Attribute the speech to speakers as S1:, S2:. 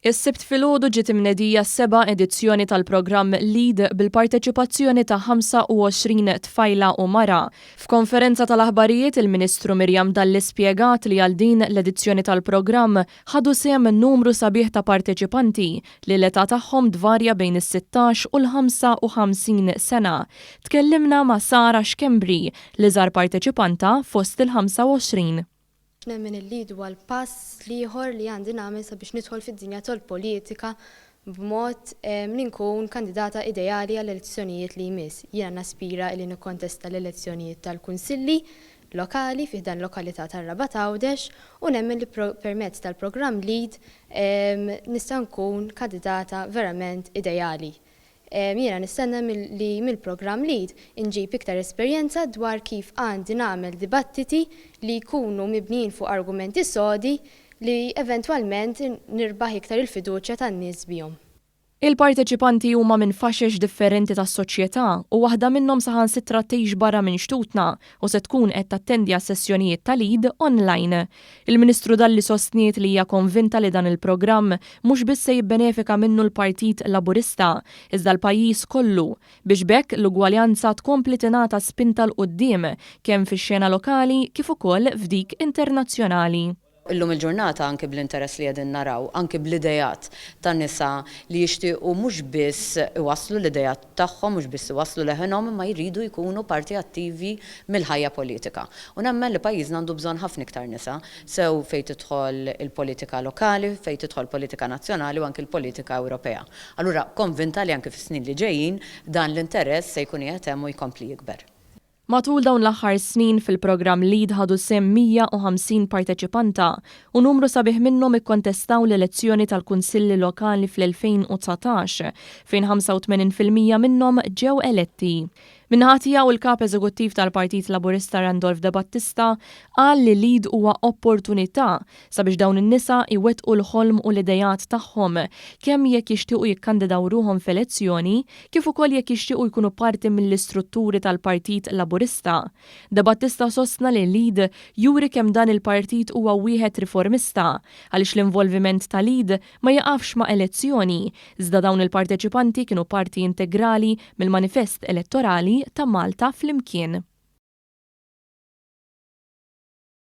S1: Is-Sibt filgħodu ġiet imnedija s-seba' edizzjoni tal-programm Lead bil-parteċipazzjoni ta' 25 tfajla u mara. F'konferenza tal-aħbarijiet il-Ministru Miriam Dalli spjegat li għal din l-edizzjoni tal-programm ħadu sehem numru sabiħ ta' parteċipanti li l-età tagħhom tvarja bejn is-sittax u l-55 sena. Tkellimna ma' Sara Schembri, l-iżgħar parteċipanta fost il-25.
S2: Nemmen illi huwa l-pass l-ieħor li għandi nagħmel sabiex nidħol fid-dinja tal-politika b'mod li nkun kandidata ideali għall-elezzjonijiet li jmiss. Jiena naspira li nikkontesta l-elezzjonijiet tal-kunsilli lokali fi ħdan lokalità tar-Rabat Għawdex u nemmen li permezz tal-programm LEAD nista' nkun kandidata verament ideali. Jiena nistenna li mill-programm LEAD inġib iktar esperjenza dwar kif għandi nagħmel dibattiti li jkunu mibnijin fuq argumenti sodi li eventwalment nirbaħ iktar il-fiduċja tan-nies bihom.
S1: Il-parteċipanti huma minn faxex differenti tas-soċjetà u waħda minnhom saħansitra tgħix barra minn xtutna u se tkun qed tattendi għas-sessjonijiet ta' LEAD online. Il-Ministru Dalli sostniet li hija konvinta li dan il-programm mhux biss se jibbenefika minnu l-Partit Laburista, iżda l-pajjiż kollu, biex b'hekk l-ugwaljanza tkompli tingħata spinta 'l quddiem kemm fix-xena lokali kif ukoll f'dik internazzjonali.
S3: Illum il-ġurnata anki bl-interess li qegħdin naraw, anki bl-ideat ta' nisa li jixtiequ mhux biss iwasslu l-ideat tagħhom, mhux biss iwasslu leħinhom imma jridu jkunu parti attivi mill-ħajja politika. U nemmen li pajjiżna għandu bżonn ħafna iktar nisa, sew fejn tidħol il-politika lokali, fejn tidħol politika nazzjonali u anki l-politika Ewropea. Allura konvinta li anki fis-snin li ġejjin dan l-interess se jkun qiegħed hemm u jkompli jikber.
S1: Matul dawn l-aħħar snin fil-programm Lead ħadu sehem 150 parteċipanta u numru sabiħ minnhom ikkontestaw l-elezzjoni tal-Kunsilli Lokali fl-2019 fejn 85% minnhom ġew eletti. Min-naħa tiegħu l-Kap Eżekuttiv tal-Partit Laburista Randolph De Battista qal li Lead huwa opportunità sabiex dawn in-nisa jwettqu l-ħolm u l-ideat tagħhom kemm jekk jixtiequ jikkandidaw ruħhom f'elezzjoni kif ukoll jekk jixtiequ jkunu parti mill-istrutturi tal-Partit Laburista. De Battista sostna li Lead juri kemm dan il-partit huwa wieħed riformista għaliex l-involviment ta' Lead ma jiqafx ma' elezzjoni, iżda dawn il-parteċipanti kienu parti integrali mill-manifest elettorali ta' Malta Flimkien.